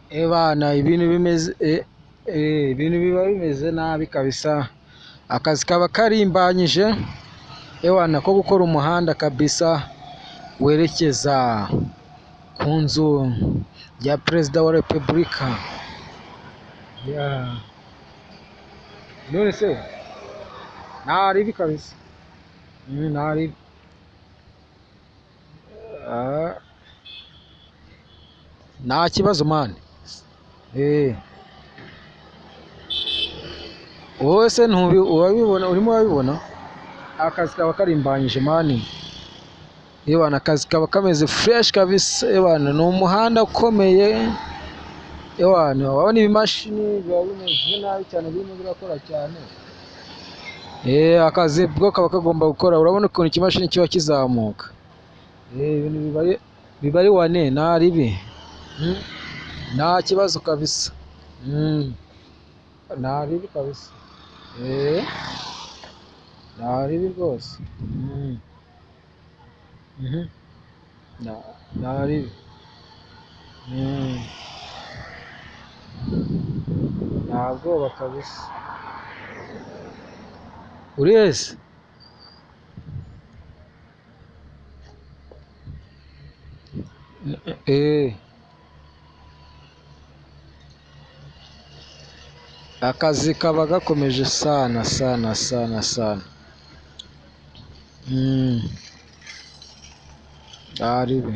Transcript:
Ebana ibintu bimeze ibintu biba bimeze nabi kabisa, akazi kaba karimbanyije, ewana ko gukora umuhanda kabisa werekeza ku nzu ya perezida wa repubulika. Yeah. None se ntaribi kabisa, ntaribi. Ah, nta kibazo mani. Wowe se ntubi urabibona, urimo urabibona, akazi kaba karimbanyije mani. Ebana akazi kaba kameze fresh kabisa, ebana ni umuhanda ukomeye, ebana wabona ibimashini biba bimeze nabi cyane, birimo birakora cyane. Akazi bwo kaba kagomba gukora, urabona ukuntu ikimashini kiba kizamuka. Ibintu biba ari wane, nta ribi. Nta kibazo kabisa. Nta ribi kabisa. Nta ribi rwose. Mhm. Nta ribi. Nta bwoba kabisa. Uri hese? Akazi kaba gakomeje sana sana sana sana. Nta ribi.